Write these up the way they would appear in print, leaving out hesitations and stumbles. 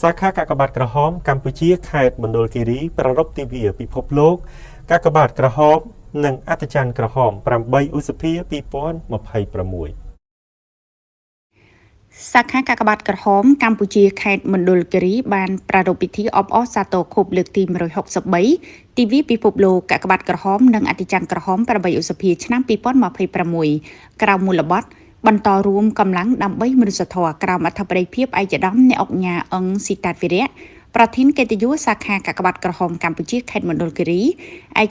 សាខាកាកបាទក្រហមកម្ពុជាខេត្តមណ្ឌលគិរីប្រារព្ធទិវាពិភពលោកកាកបាទក្រហមនិងអត្តច័ន្ទក្រហម8ឧសភា2026 សាខាកាកបាទក្រហមកម្ពុជាខេត្តមណ្ឌលគិរីបានប្រារព្ធពិធីអបអរសាទរខួបលើកទី163ទិវាពិភពលោកកាកបាទក្រហមនិងអតិច័ន្ទក្រហម8ឧសភាឆ្នាំ2026ក្រោមមូលបត្របន្តរួមកម្លាំងដើម្បីមនុស្សធម៌ក្រោមអធិបតីភាពឯកឧត្តមអ្នកអុកញ៉ាអឹងស៊ីតាតវិរៈប្រធានកិត្តិយសសាខាកាកបាទក្រហមកម្ពុជាខេត្តមណ្ឌលគិរីឯ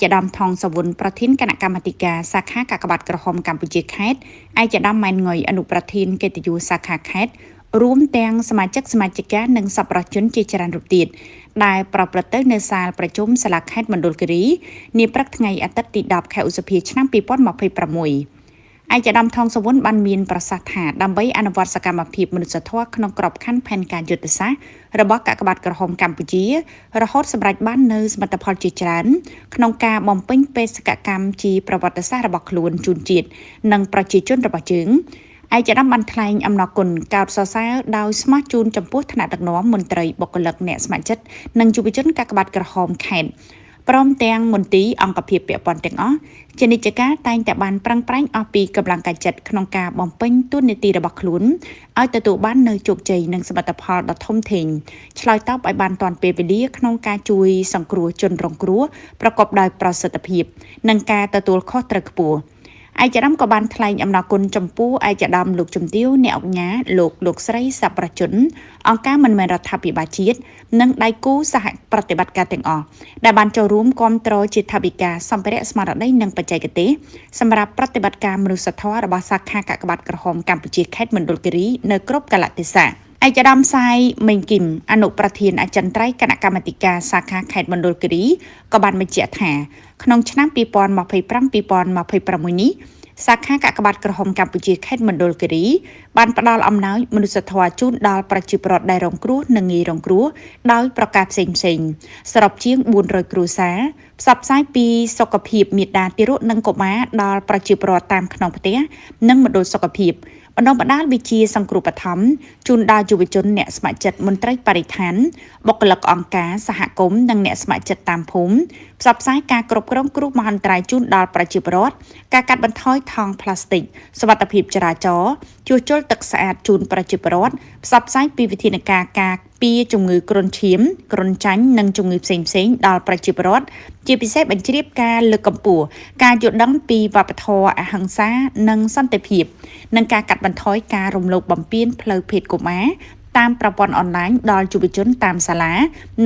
កឧត្តមថងសវុនប្រធានគណៈកម្មាធិការសាខាកាកបាទក្រហមកម្ពុជាខេត្តឯកឧត្តមម៉ែនងុយអនុប្រធានកិត្តិយសសាខាខេត្តរួមទាំងសមាជិកសមាជិកានិងសប្បុរសជនជាច្រើនរូបទៀតដែលប្រព្រឹត្តទៅនៅសាលប្រជុំសាលាខេត្តមណ្ឌលគិរីនាព្រឹកថ្ងៃអាទិត្យទី10ខែឧសភាឆ្នាំ2026ឯកឧត្តមថងសវុនបានមានប្រសាសន៍ថាដើម្បីអនុវត្តសកម្មភាពមនុស្សធម៌ក្នុងក្របខ័ណ្ឌផែនការយុទ្ធសាស្ត្ររបស់កាកបាទក្រហមកម្ពុជារហូតសម្រេចបាននូវសមិទ្ធផលជាច្រើនក្នុងការបំពេញបេសកកម្មជាប្រវត្តិសាស្ត្ររបស់ខ្លួនជូនជាតិនិងប្រជាជនរបស់យើងឯកឧត្តមបានថ្លែងអំណរគុណកោតសរសើរដោយស្មោះជូនចំពោះថ្នាក់ដឹកនាំមន្ត្រីបុគ្គលិកអ្នកស្ម័គ្រចិត្តនិងយុវជនកាកបាទក្រហមខេត្តព្រមទាំងមន្ទីរអង្គភាពពាក់ព័ន្ធទាំងអស់ជានិច្ចកាលតែងតែបានប្រឹងប្រែងអស់ពីកម្លាំងកាយចិត្តក្នុងការបំពេញតួនាទីរបស់ខ្លួនឲ្យទទួលបាននូវជោគជ័យនិងសមិទ្ធផលដ៏ធំធេងឆ្លើយតបឲ្យបានទាន់ពេលវេលាក្នុងការជួយសង្គ្រោះជនរងគ្រោះប្រកបដោយប្រសិទ្ធភាពនិងការទទួលខុសត្រូវខ្ពស់ឯកឧត្តមក៏បានថ្លែងអំណរគុណចំពោះឯកឧត្តមលោកជំទាវអ្នកឧកញ៉ាលោកលោកស្រីសប្បុរសជនអង្គការមិនមែនរដ្ឋាភិបាលជាតិនិងដៃគូសហប្រតិបត្តិការទាំងអស់ដែលបានចូលរួមគាំទ្រជាថវិកាសម្ភារៈស្មារតីនិងបច្ចេកទេសសម្រាប់ប្រតិបត្តិការមនុស្សធម៌របស់សាខាកាកបាទក្រហមកម្ពុជាខេត្តមណ្ឌលគិរីនៅគ្រប់កាលៈទេសៈឯកឧត្តមសាយមេងគឹមអនុប្រធានអចិន្ត្រៃយ៍គណៈកម្មាធិការសាខាខេត្តមណ្ឌលគិរីក៏បានបញ្ជាក់ថាក្នុងឆ្នាំ2025-2026នេះសាខាកាកបាទក្រហមកម្ពុជាខេត្តមណ្ឌលគិរីបានផ្ដល់អំណោយមនុស្សធម៌ជូនដល់ប្រជាពលរដ្ឋដែលរងគ្រោះនិងងាយរងគ្រោះដោយប្រការផ្សេងៗសរុបជាង400គ្រួសារផ្សព្វផ្សាយពីសុខភាពមាតាទារកនិងកុមារដល់ប្រជាពលរដ្ឋតាមខ្នងផ្ទះនិងមណ្ឌលសុខភាពបណ្ដុះបណ្ដាលវិជ្ជាសង្គ្រោះបឋមជូនដល់យុវជនអ្នកស្ម័គ្រចិត្តមន្ត្រីបរិស្ថានបុគ្គលិកអង្គការសហគមន៍និងអ្នកស្ម័គ្រចិត្តតាមភូមិផ្សព្វផ្សាយការគ្រប់គ្រងគ្រោះមហន្តរាយជូនដល់ប្រជាពលរដ្ឋការកាត់បន្ថយថង់ប្លាស្ទិកសុវត្ថិភាពចរាចរណ៍ជួសជុលទឹកស្អាតជូនប្រជាពលរដ្ឋផ្សព្វផ្សាយពីវិធានការការពារជំងឺគ្រុនឈាមគ្រុនចាញ់និងជំងឺផ្សេងៗដល់ប្រជាពលរដ្ឋជាពិសេសបញ្ជ្រាបការលើកកម្ពស់ការយល់ដឹងពីវប្បធម៌អហិង្សានិងសន្តិភាពនិងការកាត់បន្ថយការរំលោភបំពានផ្លូវភេទកុមារតាមប្រព័ន្ធអនឡាញដល់យុវជនតាមសាលា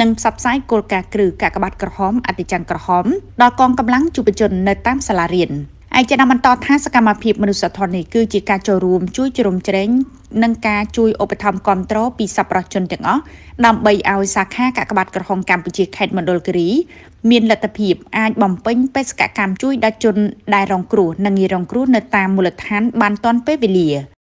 និងផ្សព្វផ្សាយគោលការណ៍គ្រឹះកាកបាទក្រហមអតិច័ន្ទក្រហមដល់កងកម្លាំងយុវជននៅតាមសាលារៀនឯកឧត្តមបន្តថាសកម្មភាពមនុស្សធម៌នេះគឺជាការចូលរួមជួយជ្រោមជ្រែងនិងការជួយឧបត្ថម្ភគាំទ្រពីសប្បុរសជនទាំងអស់ដើម្បីឲ្យសាខាកាកបាទក្រហមកម្ពុជាខេត្តមណ្ឌលគិរីមានលទ្ធភាពអាចបំពេញបេសកកម្មជួយដល់ជនដែលរងគ្រោះនិងងាយរងគ្រោះនៅតាមមូលដ្ឋានបានទាន់ពេលវេលា។